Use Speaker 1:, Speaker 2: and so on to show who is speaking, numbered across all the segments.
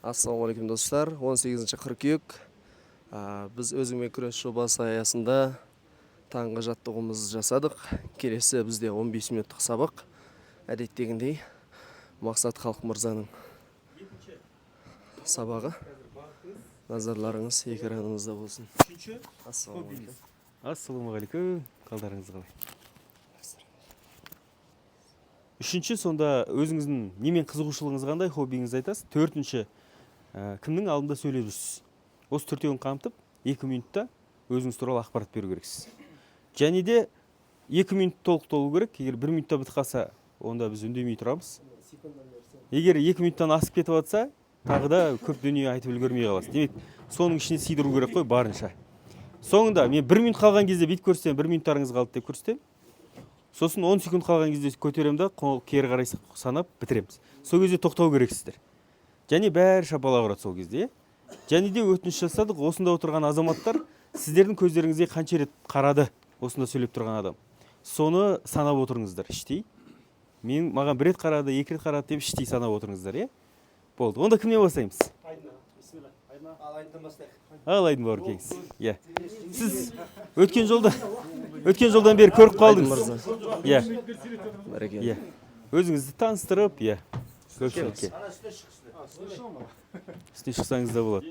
Speaker 1: Ассалаумағалейкум, достар! 18 қыркүйек. Біз «Өзіңмен күрес» жобасы аясында таңғы жаттығуымызды жасадық. Келесі бізде 15 минуттық сабақ. Әдеттегіндей, Мақсат Халық мырзаның сабағы. Назарларыңыз экраныңызда болсын.
Speaker 2: Үшінші.
Speaker 1: Ассалаумағалейкум!
Speaker 2: Ассалаумағалейкум, қалдарыңыз қалай? Үшінші, сонда өзіңіздің немен қызығушылығыңыз қандай, хоббиіңізді айтасыз. Төртінші, кімнің алдында сөйлеп жүрсіз? Осы төртеуін қамтып, 2 минутта өзіңіз туралы ақпарат беру керексіз. Және де 2 минут толық толу керек. Егер бір минутта бітіп қалса, онда біз үндемей тұрамыз. Егер 2 минуттан асып кетіп жатса, тағы да көп дүние айтып үлгермей қаласыз. Демек, соның ішіне сыйдыру керек қой барынша. Соңында мен бір минут қалған кезде бүйтіп көрсетемін: «Бір минуттарыңыз қалды», – деп көрсетемін. Сосын 10 секунд қалған кезде көтеремін да, қол кері қарай санап бітіреміз. Сол кезде тоқтау керексіздер және бәрі шапалақ ұрады сол кезде, иә. Және де өтініш жасадық: осында отырған азаматтар сіздердің көздеріңізге қанша рет қарады осында сөйлеп тұрған адам, соны санап отырыңыздар іштей. Мен маған бір рет қарады, екі рет қарады деп іштей санап отырыңыздар, иә. Болды, онда кімнен бастаймыз? Ал, Айдын бауырым, келіңіз. Иә, сіз өткен жолдан бері көріп
Speaker 1: Айдын
Speaker 2: қалдыңыз.
Speaker 1: мырза.
Speaker 2: Иә.
Speaker 1: Бәрекелді.
Speaker 2: Иә, өзіңізді таныстырып, иә, көпшілікке. Үстіне шықсаңыз да болады.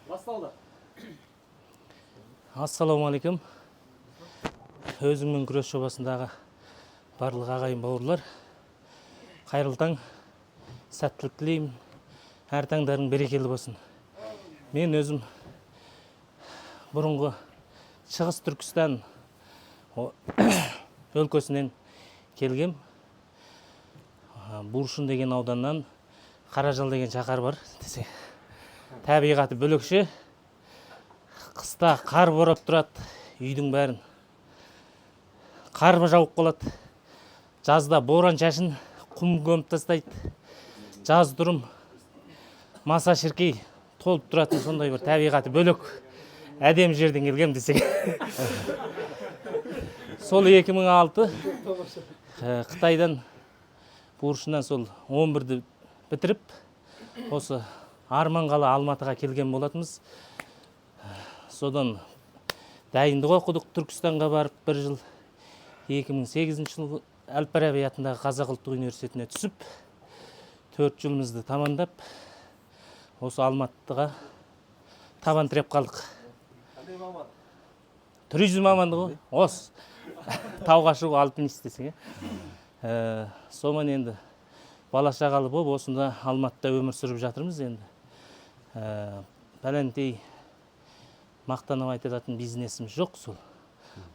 Speaker 3: Басталды.
Speaker 4: Ассалаумағалейкум, «Өзіңмен күрес» жобасындағы барлық ағайын бауырлар, қайырлы таң, сәттілік тілеймін, әр таңдарың берекелі болсын. Мен өзім бұрынғы Шығыс Түркістан өлкесінен келгем. Буршын деген ауданнан, Қаражал деген шаһар бар десе, табиғаты бөлекше, қыста қар борап тұрады, үйдің бәрін қар жауып қалады, жазда боран шашын құм көміп тастайды, жаз тұрым маса шіркей толып тұратын, сондай бір табиғаты бөлек әдемі жерден келгем десек. Сол 2006 Қытайдан, Буршыннан сол 11-ді бітіріп, осы арман қала Алматыға келген болатынбыз. Содан дайындық оқыдық Түркістанға барып бір жыл. 2008 жылы әл Фараби атындағы Қазақ ұлттық университетіне түсіп, 4 жылымызды тамамдап, осы Алматыға табан тіреп қалдық. Туризм мамандығы ғой осы, тауға шығу, альпинист десең, иә. Сонымен енді бала шағалы болып, осында Алматыда өмір сүріп жатырмыз енді. Пәлентей мақтанып айтатын бизнесім жоқ, сол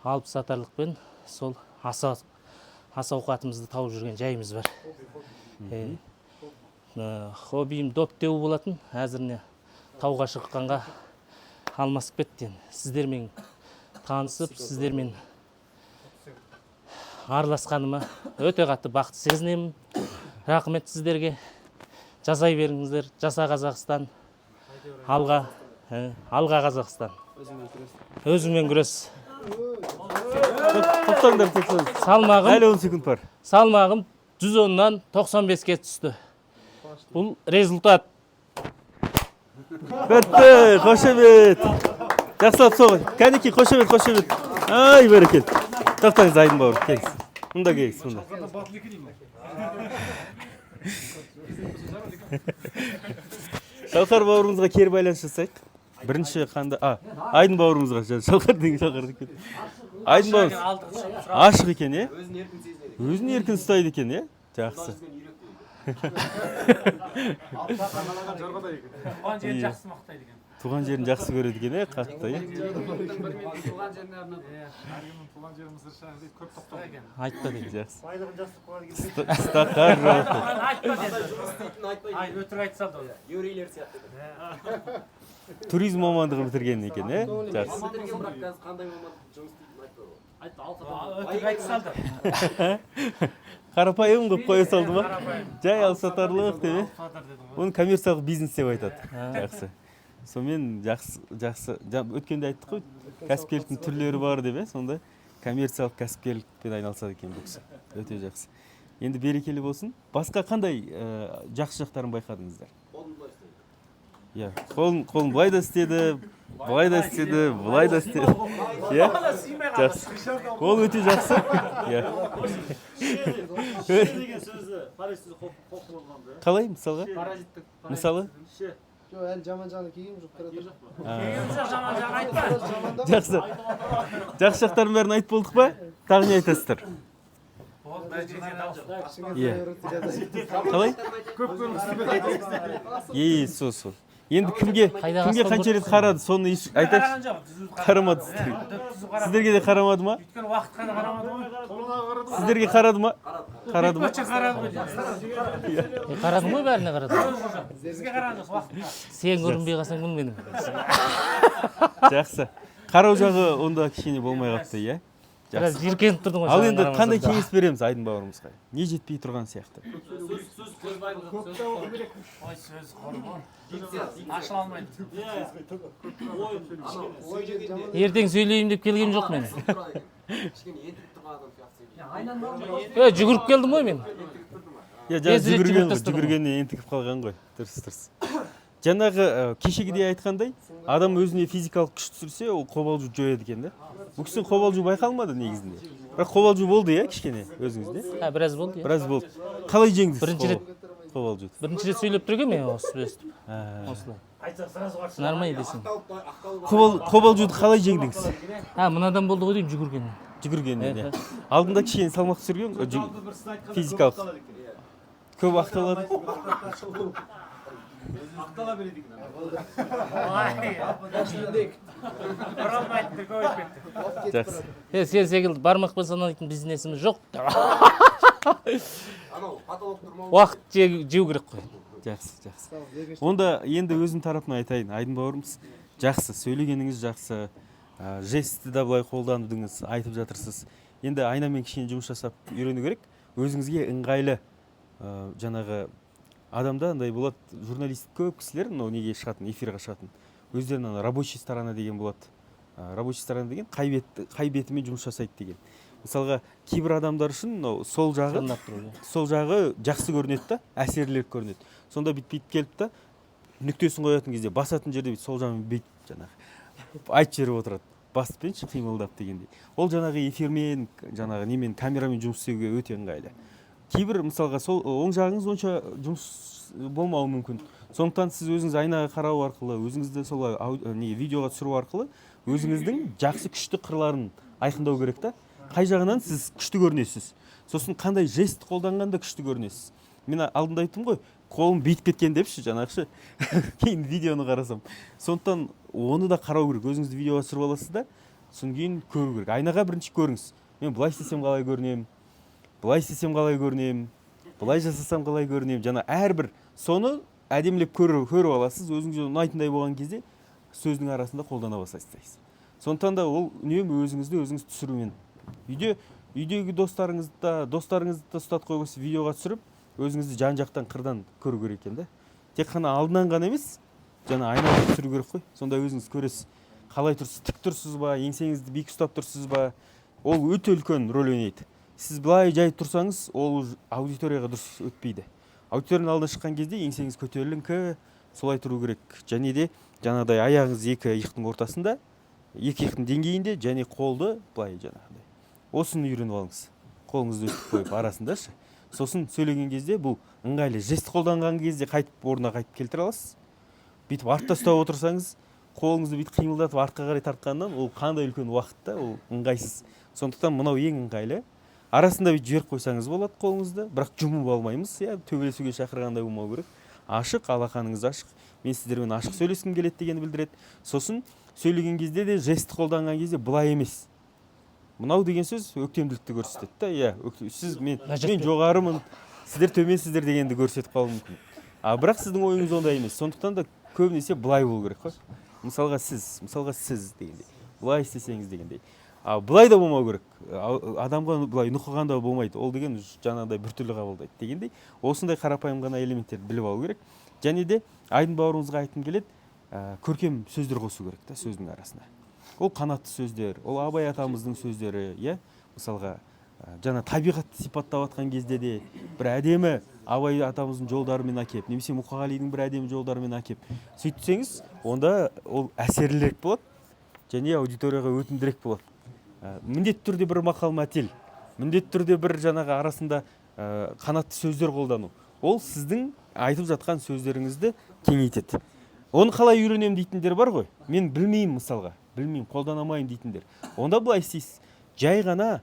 Speaker 4: алып сатарлықпен сол ас ауқатымызды тауып жүрген жайымыз бар. Хоббиім доп теуу болатын, әзіріне тауға шыққанға алмасып кетті. Енді сіздермен танысып, сіздермен араласқаныма өте қатты бақытты сезінемін. Рахмет сіздерге, жасай беріңіздер, жаса Қазақстан, алға, алға, Қазақстан! Өзіңмен күрес.
Speaker 2: Тоқтаңдар, тоқтаңыз.
Speaker 4: Салмағым
Speaker 2: Әлі 10 секунд бар.
Speaker 4: Салмағым 110-нан 95-ке түсті, бұл результат.
Speaker 2: Бітті, қошемет! Жақсылап соғы, кәнекей, қошемет, қошемет! Ай, бәрекелді! Тоқтаңыз, Айдын бауырым, келіңіз мында, келіңіз мында.
Speaker 3: Батыл екен деймін.
Speaker 2: Шалқар бауырымызға кері байланыс жасайық. Бірінші қандай? А, Айдын бауырымызға. Шалқар деген, Шалқар екен. Айдын бауырымыз ашық екен, иә, өзін еркін ұстайды екен, иә, жақсы.
Speaker 3: Туған жерін жақсы мақтайды екен.
Speaker 2: Туған жерін жақсы көреді екен, иә, қатты, иә.
Speaker 3: Туған жеріне арнап. Әркімнің туған жері Мысыр дейді, көп тоқтау екен.
Speaker 4: Айтпа дейді.
Speaker 2: Жақсы.
Speaker 3: Байлығын жасырып қояды екен.
Speaker 2: Қыста қар жауады.
Speaker 3: Айтпа деді. Ай, өтірік айта салды оны.
Speaker 2: Туризм мамандығын бітірген екен, иә, жақсы.
Speaker 1: Бірақ қазір қандай мамандық жұмыс істейтінін айтпады ғой.
Speaker 3: Өтірік айта салды.
Speaker 2: Қарапайым қылып қоя салды ма?
Speaker 3: Қарапайым.
Speaker 2: Жай алыпсатарлық деп, иә.
Speaker 3: Сатар дедің ғой.
Speaker 2: Оны коммерциялық бизнес деп айтады. Жақсы. Сонымен жақсы, жақсы. Өткенде айттық қой, кәсіпкерліктің түрлері бар деп, иә, сонда коммерциялық кәсіпкерлікпен айналысады екен бұл кісі. Өте жақсы. Енді берекелі болсын. Басқа қандай жақсы жақтарын байқадыңыздар? Иә, қолын былай да істеді, былай да істеді, былай да істеді. Иә, жақсы. Ол өте жақсы. Иә.
Speaker 5: Деген сөзі париж сөзі қоқы болған да.
Speaker 2: Қалай, мысалға?
Speaker 3: Паразиттік.
Speaker 2: Мысалы?
Speaker 5: Ше.
Speaker 1: Жоқ, әлі жаман жағына келген жоқ, тұра тұр.
Speaker 5: Жоқ, жаман жағын айтпа.
Speaker 1: Жамандама.
Speaker 2: Жақсы. Жақсы жақтардың бәрін айтып болдық па? Тағы не айтасыздар? Иә. Қалай? Е, сол, сол. Енді кімге
Speaker 4: Қайда
Speaker 2: кімге
Speaker 4: қасқыр
Speaker 2: қанша рет
Speaker 4: көріпсің?
Speaker 2: қарады, соны айтайықшы.
Speaker 5: Қараған жоқ, түзу қарады.
Speaker 2: Қарамады сіздерге.
Speaker 5: Түзу қарады.
Speaker 2: Сіздерге де қарамады ма?
Speaker 5: Өйткені уақытқа да қарамады ғой.
Speaker 2: Сіздерге қарады ма? Қарады ма?
Speaker 5: Өте қарады ғой.
Speaker 4: Е, қарадым ғой, бәріне қарадым.
Speaker 5: Бізге қараған жоқ, уақытқа.
Speaker 4: Сен көрінбей қалсаң кім менің?
Speaker 2: Жақсы. Қарау жағы онда кішкене болмай қалыпты, иә?
Speaker 4: Біраз
Speaker 2: Жақсы.
Speaker 4: жиіркеніп тұрдың ғой.
Speaker 2: Ал
Speaker 4: саған
Speaker 2: енді
Speaker 4: қарамасам
Speaker 2: қандай
Speaker 4: да.
Speaker 2: кеңес береміз Айдын бауырымызға? Не жетпей тұрған сияқты?
Speaker 5: Ой, сөз қорғы. Ашыла алмайды.
Speaker 4: Ертең сөйлеймін деп келгем жоқ мен. Е, жүгіріп келдім ғой мен.
Speaker 2: Иә, жаңа
Speaker 4: Бес рет
Speaker 2: жүгірген
Speaker 4: жүгіріп
Speaker 2: ғой,
Speaker 4: тастадым ғой.
Speaker 2: жүгіргеннен ентігіп қалған ғой. Дұрыс, дұрыс. Жаңағы кешегідей айтқандай, адам өзіне физикалық күш түсірсе, ол қобалжу жояды екен да. Бұл кісінің қобалжу байқалмады негізінде. Бірақ қобалжу болды, иә, кішкене өзіңізде.
Speaker 4: Ha, біраз болды. Иә.
Speaker 2: Біраз болды. Қалай жеңдіңіз?
Speaker 4: Бірінші рет.
Speaker 2: Қобалжуды.
Speaker 4: Бірінші рет сөйлеп тұр екенмін мен осы өстіп. Осылай. Нормально десең.
Speaker 2: Қобалжуды қалай жеңдіңіз?
Speaker 4: Ha, мынадан болды ғой деймін жүгіргеннен.
Speaker 2: Жүгіргеннен, иә. Алдында кішкене салмақ түсірген ғой, физикалық. Көп ақталады.
Speaker 3: Ақтала береді екен.
Speaker 5: Бір алмайтын көбейіп кетті.
Speaker 2: Жақсы.
Speaker 4: Е, сен секілді бармақпен санайтын бизнесіміз жоқ. Уақыт жеу керек қой.
Speaker 2: Жақсы, жақсы. Онда енді өзім тарапынан айтайын, Айдын бауырымыз, жақсы, сөйлегеніңіз жақсы, жестті да былай қолдандыңыз, айтып жатырсыз. Енді айнамен кішкене жұмыс жасап үйрену керек. Өзіңізге ыңғайлы, жаңағы адамда андай болады, журналист көп кісілер, мынау неге шығатын, эфирға шығатын, өздерінің ана рабочий сторона деген болады. Рабочий сторона деген қай бетімен жұмыс жасайды деген. Мысалға, кейбір адамдар үшін мынау сол жағы,
Speaker 4: Тыңдап тұру, иә.
Speaker 2: сол жағы жақсы көрінеді да, әсерлірек көрінеді. Сонда бүйтіп келіп та, нүктесін қоятын кезде, басатын жерде бүйтіп сол жағымен бүйтіп жаңағы айтып жіберіп отырады. Баспенші қимылдап дегендей. Ол жаңағы эфирмен, жаңағы немен, камерамен жұмыс істеуге өте ыңғайлы. Кейбір мысалға сол оң жағыңыз онша жұмыс болмауы мүмкін. Сондықтан сіз өзіңіз айнаға қарау арқылы, өзіңізді солай видеоға түсіру арқылы өзіңіздің жақсы күшті қырларын айқындау керек та. Қай жағынан сіз күшті көрінесіз? Сосын қандай жест қолданғанда күшті көрінесіз? Мен алдында айттым ғой, қолым бүйтіп кеткен депші, жаңағышы. Кейін видеоны қарасам. Сондықтан оны да қарау керек. Өзіңізді видеоға түсіріп аласыз да, содан кейін көру керек. Айнаға бірінші көріңіз. Мен былай істесем қалай көрінемін? Былай істесем қалай көрінемін? Былай жасасам қалай көрінемін? Жаңа әрбір соны әдемілеп көріп аласыз. Өзіңізге ұнайтындай болған кезде сөздің арасында қолдана бастайсыз. Сондықтан да ол үнемі өзіңізді өзіңіз түсірумен. Үйдегі достарыңызды да ұстатып қойып видеоға түсіріп, өзіңізді жан-жақтан қырдан көру керек екен да. Тек қана алдынан ғана емес, жаңа айнаға түсіру керек қой. Сонда өзіңіз көресіз, қалай тұрсыз, тік тұрсыз ба, еңсеңізді биік ұстап тұрсыз ба. Ол өте үлкен рөл ойнайды. Сіз былай жай тұрсаңыз, ол аудиторияға дұрыс өтпейді. Аудиторияның алдына шыққан кезде еңсеңіз көтеріліңкі, солай тұру керек. Және де жаңағыдай аяғыңыз екі иықтың ортасында, екі иықтың деңгейінде, және қолды былай жаңағыдай. Осыны үйреніп алыңыз. Қолыңызды өстіп қойып арасындашы. Сосын сөйлеген кезде бұл ыңғайлы жест қолданған кезде қайтып орнына қайтып келтіре аласыз. Бүйтіп артта ұстап отырсаңыз, қолыңызды бүйтіп қимылдатып артқа қарай тартқаннан ол қандай үлкен уақыт та, ол ыңғайсыз. Сондықтан мынау ең ыңғайлы. Арасында бүйтіп жіберіп қойсаңыз болады қолыңызды, бірақ жұмып алмаймыз, иә, төбелесуге шақырғандай болмау керек. Ашық, алақаныңыз ашық. Мен сіздермен ашық сөйлескім келеді дегенді білдіреді. Сосын сөйлеген кезде де жест қолданған кезде былай емес. Мынау деген сөз өктемділікті көрсетеді да, иә, сіз
Speaker 4: Мына
Speaker 2: мен жоғарымын, сіздер төменсіздер дегенді көрсетіп қалуы мүмкін. А бірақ сіздің ойыңыз ондай емес. Сондықтан да көбінесе былай болу керек қой. Мысалға сіз, мысалға сіз дегендей. Былай істесеңіз дегендей. А былай да болмау керек. Адамға былай нұқыған да болмайды. Ол деген жаңағыдай біртүрлі қабылдайды дегендей. Осындай қарапайым ғана элементтерді біліп алу керек. Және де Айдын бауырымызға айтқым келеді. Көркем сөздер қосу керек та сөздің арасына. Ол қанатты сөздер, ол Абай атамыздың сөздері, иә. Мысалға, жаңа табиғатты сипаттап жатқан кезде де бір әдемі Абай атамыздың жолдарымен әкеп, немесе Мұқағалидың бір әдемі жолдарымен әкеп сөйтсеңіз, онда ол әсерлірек болады және аудиторияға өтімдірек болады. Міндетті түрде бір мақал мәтел, міндетті түрде бір жаңағы арасында қанатты сөздер қолдану, ол сіздің айтып жатқан сөздеріңізді кеңейтеді. Оны қалай үйренемін дейтіндер бар ғой, мен білмеймін, мысалға, білмеймін, қолдана алмаймын дейтіндер. Онда былай істейсіз: жай ғана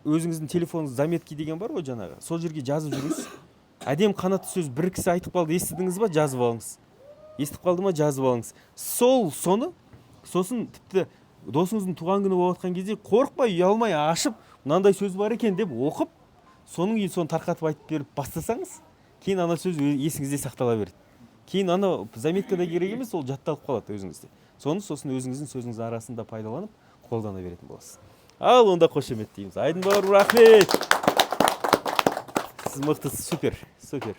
Speaker 2: өзіңіздің телефоныңыз, заметки деген бар ғой жаңағы, сол жерге жазып жүріңіз. Әдемі қанатты сөз бір кісі айтып қалды, естідіңіз ба, жазып алыңыз. Естіп қалды ма, жазып алыңыз. Сол соны сосын тіпті досыңыздың туған күні болып жатқан кезде қорықпай, ұялмай ашып, мынандай сөз бар екен деп оқып, соның кейін соны тарқатып айтып беріп бастасаңыз, кейін ана сөз есіңізде сақтала береді. Кейін ана заметка да керек емес, ол жатталып қалады өзіңізде. Соны сосын өзіңіздің сөзіңіз арасында пайдаланып, қолдана беретін боласыз. Ал онда қошеметтейміз. Айдын бауырым, рахмет, сіз мықтысыз, супер, супер.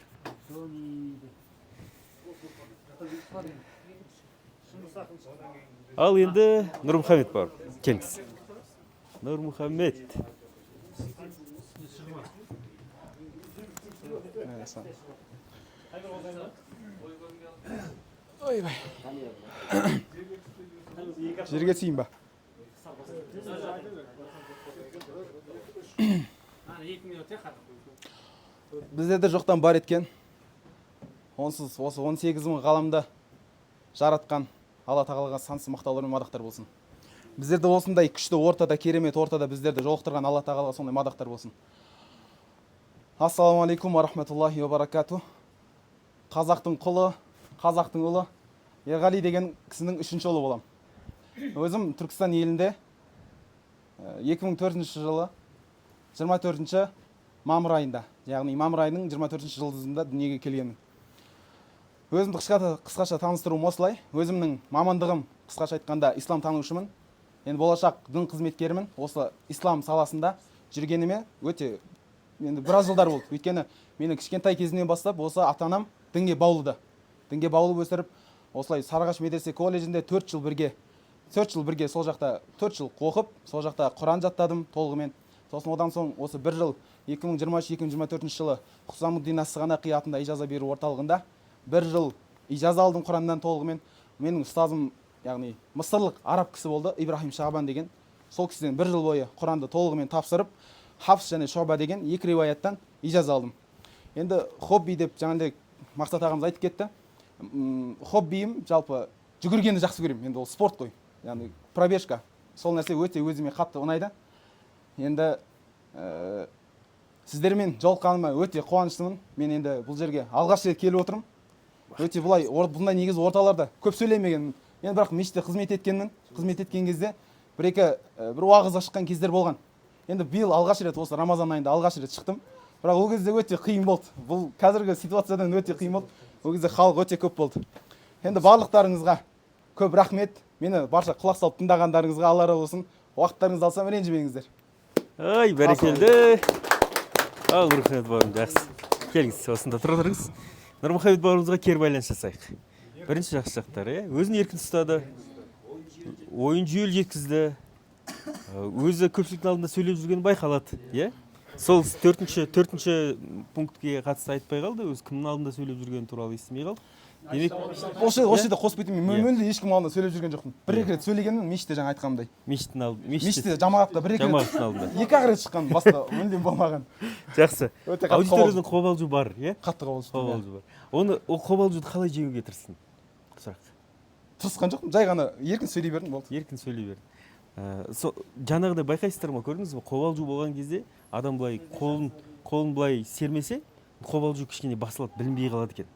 Speaker 2: Ал енді Нұрмұхамед бауырым, келіңіз. Нұрмұхамед.
Speaker 3: Ойбай. Жерге тиейін ба? Біздерді жоқтан бар еткен, онсыз осы 18 мың ғаламды жаратқан Алла тағалаға сансыз мақтаулар мен мадақтар болсын. Біздерді осындай күшті ортада, керемет ортада біздерді жолықтырған Алла тағалаға сондай мадақтар болсын. Ассалаумағалейкум уа рахматуллахи уа баракату. Қазақтың құлы, қазақтың ұлы Ерғали деген кісінің үшінші ұлы болам. Өзім Түркістан елінде 2004 жылы 24 мамыр айында, яғни мамыр айының 24 жұлдызында дүниеге келгенмін. Өзімді қысқаша таныстыруым осылай. Өзімнің мамандығым, қысқаша айтқанда, ислам танушымын. Енді болашақ дін қызметкерімін. Осы ислам саласында жүргеніме өте енді біраз жылдар болды. Өйткені мені кішкентай кезімнен бастап осы ата-анам дінге баулыды. Дінге баулып өсіріп, осылай Сарыағаш медресе колледжінде 4 жыл бірге, 4 жыл бірге сол жақта 4 жыл оқып, сол жақта Құран жаттадым толығымен. Сосын одан соң осы бір жыл 2023-2024 жылы Хусамуддин Ас-Сығанақи атында ижаза беру орталығында бір жыл ижаза алдым Құраннан толығымен. Менің ұстазым, яғни мысырлық араб кісі болды, Ибрахим Шабан деген. Сол кісіден бір жыл бойы Құранды толығымен тапсырып, Хафс және Шоба деген екі риуаяттан ижаза алдым. Енді хобби деп жаңағыдай Мақсат ағамыз айтып кетті. Хоббиім жалпы жүгіргенді жақсы көремін. Енді ол спорт қой, яғни пробежка. Сол нәрсе өте өзіме қатты ұнайды. Енді сіздермен жолыққаныма өте қуаныштымын. Мен енді бұл жерге алғаш рет келіп отырмын. Өте бұлай, бұндай негізі орталарда көп сөйлемегенмін. Енді бірақ мешітте қызмет еткенмін. Қызмет еткен кезде бір екі бір уағызға шыққан кездер болған. Енді биыл алғаш рет осы Рамазан айында алғаш рет шықтым. Бірақ ол кезде өте қиын болды. Бұл қазіргі ситуациядан өте қиын болды. Ол кезде халық өте көп болды. Енді барлықтарыңызға көп рахмет. Мені барша құлақ салып тыңдағандарыңызға Алла разы болсын. Уақыттарыңызды алсам ренжімеңіздер.
Speaker 2: Ай, бәрекелді. Ал Нұрмұхамед бауырым, жақсы. Келіңіз, осында тұра тұрыңыз. Нұрмұхамед бауырымызға кері байланыс жасайық. Бірінші жақсы жақтары, иә? Өзін еркін ұстады. Ойын жүйелі жеткізді. Өзі көпшіліктің алдында сөйлеп жүргені байқалады, иә? Сол төртінші пунктке қатысты айтпай қалды, өзі кімнің алдында сөйлеп жүргені туралы естімей қалды. Демек,
Speaker 3: осы жерде қосып кетейін, мен мүлде ешкім алдында сөйлеп жүрген жоқпын. Бір екі рет сөйлегенмін мешітте, жаңа айтқанымдай.
Speaker 2: Мешіттің алды,
Speaker 3: мешітте жамағатта бір екі рет.
Speaker 2: Жамағаттың алдында.
Speaker 3: Екі ақ рет шыққан, басқа мүлдем болмаған.
Speaker 2: Жақсы.
Speaker 3: Өте қатты.
Speaker 2: Аудиториядан қобалжу бар, иә?
Speaker 3: Қатты қобалжу.
Speaker 2: Қобалжу бар. Оны, ол қобалжуды қалай жеңуге тырыстың? Сұрақ.
Speaker 3: Тырысқан жоқпын, жай ғана еркін сөйлей бердім, болды.
Speaker 2: Еркін сөйлей бердім. Жаңағыдай байқайсыздар ма, көрдіңіз бе, қобалжу болған кезде адам былай қолын былай сермесе, қобалжу кішкене басылады, білінбей қалады екен.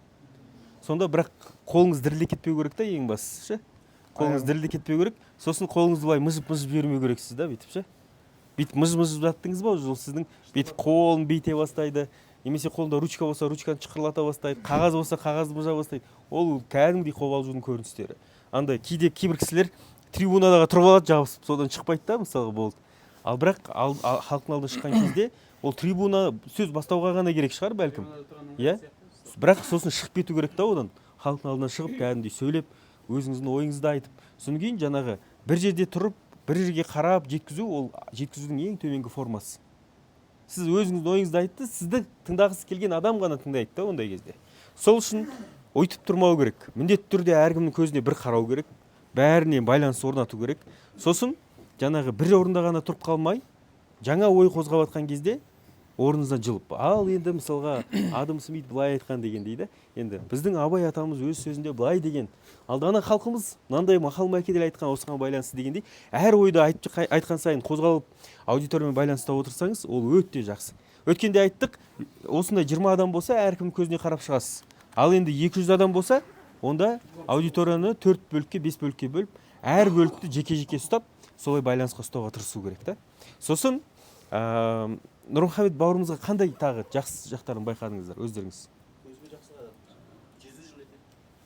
Speaker 2: Сонда бірақ қолыңыз дірілдеп кетпеу керек та, ең бастысы ше. Қолыңыз дірілдеп кетпеу керек. Сосын қолыңызды былай мыжып-мыжып жібермеу керексіз да, бүйтіп ше. Бүйтіп мыжып-мыжып жаттыңыз ба, ол сіздің бүйтіп қолын бүйте бастайды. Немесе қолында ручка болса, ручканы шықырлата бастайды, қағаз болса, қағазды мыжа бастайды. Ол кәдімгідей қобалжудың көріністері. Андай кейде кейбір кісілер трибунадаға тұрып алады, жабысып, содан шықпайды да, мысалға, болды. Ал бірақ халықтың алдына шыққан кезде ол трибуна сөз бастауға ғана керек шығар бәлкім. Иә? Бірақ сосын шығып кету керек та одан. Халықтың алдына шығып, кәдімгідей сөйлеп, өзіңіздің ойыңызды айтып, содан кейін жаңағы бір жерде тұрып, бір жерге қарап жеткізу, ол жеткізудің ең төменгі формасы. Сіз өзіңіздің ойыңызды айтты, сізді тыңдағысы келген адам ғана тыңдайды да ондай кезде. Сол үшін өйтіп тұрмау керек. Міндетті түрде әркімнің көзіне бір қарау керек, бәріне байланыс орнату керек. Сосын жаңағы бір орында ғана тұрып қалмай, жаңа ой қозғап жатқан кезде орныңыздан жылып, ал енді мысалға Адам Смит былай айтқан дегендей да, енді біздің Абай атамыз өз сөзінде былай деген, ал дана халқымыз мынандай мақал мәтел айтқан осыған байланысты дегендей, әр ойды айтқан сайын қозғалып, аудиториямен байланыста отырсаңыз, ол өте жақсы. Өткенде айттық, осындай 20 адам болса, әркім көзіне қарап шығасыз. Ал енді 200 адам болса, онда аудиторияны төрт бөлікке, бес бөлікке бөліп, әр бөлікті жеке-жеке ұстап, солай байланысқа ұстауға тырысу керек та. Сосын Нұрмұхамед бауырымызға қандай тағы жақсы жақтарын байқадыңыздар өздеріңіз?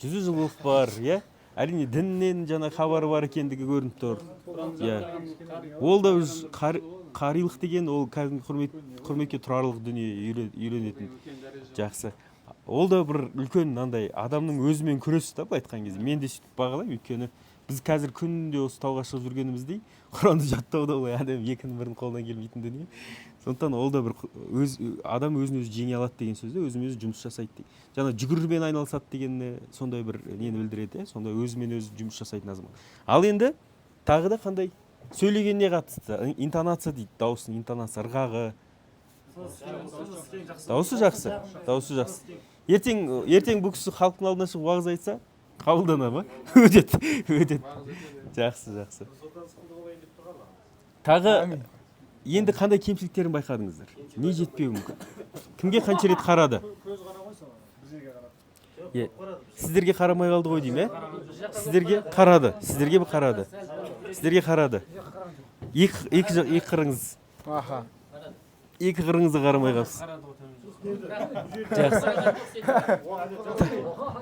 Speaker 2: Жүзі жылылық бар, иә? Әрине, діннен жаңа хабары бар екендігі көрініп тұр. Иә. Ол да өз қарилық деген, ол кәдімгі құрметке тұрарлық дүние, үйренетін. Жақсы. Ол да бір үлкен мынандай адамның өзімен күресі да, былай айтқан кезде. Мен де сөйтіп бағалаймын, өйткені біз қазір күнде осы тауға шығып жүргеніміздей, Құранды жаттау да олай адам екінің бірінің қолынан келмейтін дүние. Сондықтан ол да бір өз, адам өзін өзі жеңе алады деген сөзде, өзімен өзі жұмыс жасайды деген. Жаңа жүгірумен айналысады дегеніне сондай бір нені білдіреді, иә? Сондай өзімен өзі жұмыс жасайтын азамат. Ал енді тағы да қандай сөйлегеніне қатысты интонация дейді, дауысының интонация, ырғағы. Дауысы жақсы, дауысы жақсы. Ертең бұл кісі халықтың алдына шығып уағыз айтса, қабылдана ма? Өтеді, өтеді. Жақсы, жақсы. Тағы енді қандай кемшіліктерін байқадыңыздар? Не жетпеуі мүмкін? Кімге қанша рет қарады? Е, сіздерге қарамай қалды ғой деймін, ә? Сіздерге қарады, сіздерге қарады. Сіздерге қарады. Екі қырыңыз.
Speaker 3: Аха.
Speaker 2: Екі қырыңызды қарамай қалыпсыз. Жақсы.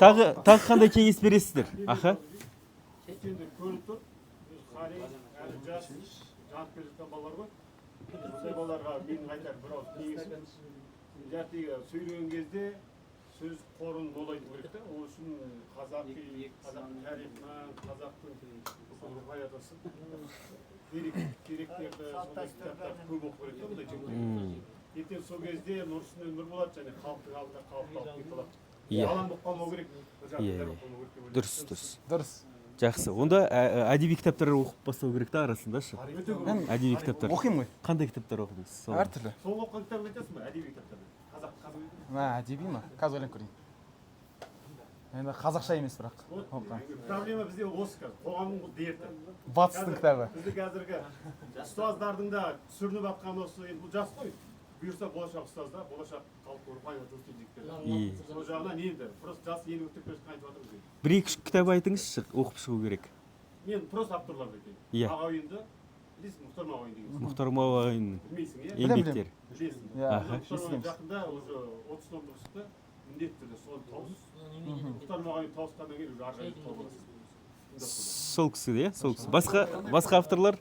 Speaker 2: Тағы қандай кеңес бересіздер? Аха.
Speaker 6: Енді көрініп тұр, қари, әлі жас, жанып келе жатқан балалар ғой. Осындай балаларға менің айтар бір ауыз кеңесім: жарты сөйлеген кезде сөз қорын молайту керек та. Ол үшін қазақи, қазақтың тарихынан, қазақтың бүкіл руханиятасы деректерді, сондай кітаптарды көп оқу керек та бұндай жігіттер. Ертең сол кезде нұр үстіне нұр болады және халықтың алдында қалыпталып кете алады. Алаң болып қалмау керек, бір жақты болып қалмау керек деп ойлаймын.
Speaker 2: Дұрыс, дұрыс.
Speaker 3: Дұрыс.
Speaker 2: Жақсы. Онда әдеби кітаптар оқып бастау керек та арасында шы.
Speaker 6: Өте көп.
Speaker 3: Мен
Speaker 2: Әдеби кітаптар.
Speaker 3: оқимын ғой.
Speaker 2: Қандай кітаптар оқыдыңыз? Сол.
Speaker 3: Әртүрлі.
Speaker 6: Соңғы оқыған кітабын айтасың ба? Әдеби кітаптарды. Қазақ.
Speaker 3: Мә, әдеби ма? Қазір ойланып көрейін. Енді қазақша емес бірақ.
Speaker 6: Вот,
Speaker 3: Оқыған.
Speaker 6: проблема бізде осы қазір. Қоғамның бұл дерті.
Speaker 3: Батыстың кітабы.
Speaker 6: Бізде қазіргі ұстаздардың да сүрініп жатқан осы, енді бұл жас қой. Бұйырса, болашақ ұстаздар, болашақ халықтың рухани жұмыс істейтін жігіттер. Сол жағынан енді просто жас ел өтіп келе жатқан айтып жатырмыз енді.
Speaker 2: Бір екі үш кітап айтыңызшы, оқып шығу керек.
Speaker 6: Мен просто авторларды айтайын.
Speaker 2: Иә.
Speaker 6: Мағауинді білесің, Мұхтар Мағауин деген.
Speaker 2: Мұхтар Мағауиннің
Speaker 6: Білмейсің, иә?
Speaker 3: Білемін.
Speaker 2: еңбектері.
Speaker 6: Білесің.
Speaker 3: Иә,
Speaker 2: Аха.
Speaker 6: Мұхтар Мағауин
Speaker 3: естігенбіз.
Speaker 6: жақында уже 30 томдық шықты. Міндетті түрде соны тауыс. Мұхтар Мағауин тауысқаннан кейін уже ар жағын тауып аласың.
Speaker 2: Сол кісі, иә, сол кісі. Басқа авторлар?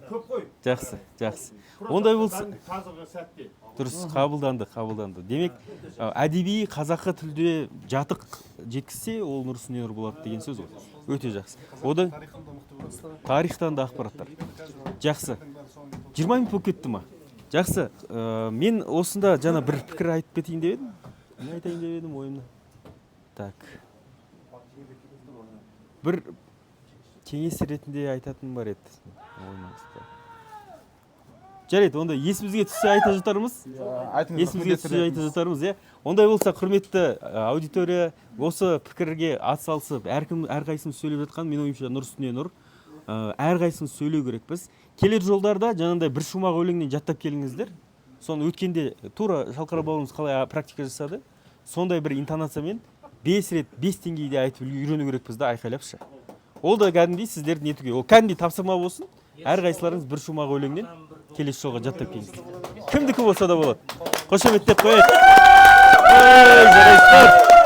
Speaker 6: Көп қой.
Speaker 2: Жақсы, жақсы.
Speaker 6: Просто
Speaker 2: Ондай болса
Speaker 6: қазіргі сәтте.
Speaker 2: Дұрыс, қабылданды, қабылданды. Демек, әдеби қазақы тілде жатық жеткізсе, ол нұр үстіне нұр болады деген сөз ғой. Өте жақсы. Одан тарихтан да ақпараттар. Жақсы. 20 минут болып кетті ма? Жақсы. Мен осында жаңа бір пікір айтып кетейін деп едім. Не айтайын деп едім ойымда? Так. Бір кеңес ретінде айтатыным бар еді. Ойыма түсті. Жарайды, онда есімізге түссе айта жатармыз.
Speaker 3: Айтыңыз.
Speaker 2: Есімізге түссе айта жатармыз, иә. Ондай болса, құрметті аудитория, осы пікірге атсалысып, әркім, әрқайсымыз сөйлеп жатқан, менің ойымша, нұр үстіне нұр. Әрқайсымыз сөйлеу керекпіз. Келер жолдарда жаңағындай бір шумақ өлеңнен жаттап келіңіздер. Соны өткенде тура Шалқар бауырымыз қалай практика жасады, сондай бір интонациямен 5 рет, 5 деңгейде айтып үйрену керекпіз да, айқайлапшы. Ол да кәдімгідей сіздердің нетуге, ол кәдімгідей тапсырма болсын. Әрқайсыларыңыз бір шумақ өлеңнен келесі жолға жаттап келіңіздер. Кімдікі болса да болады. Қошеметтеп қояйық. Ей, жарайсыздар.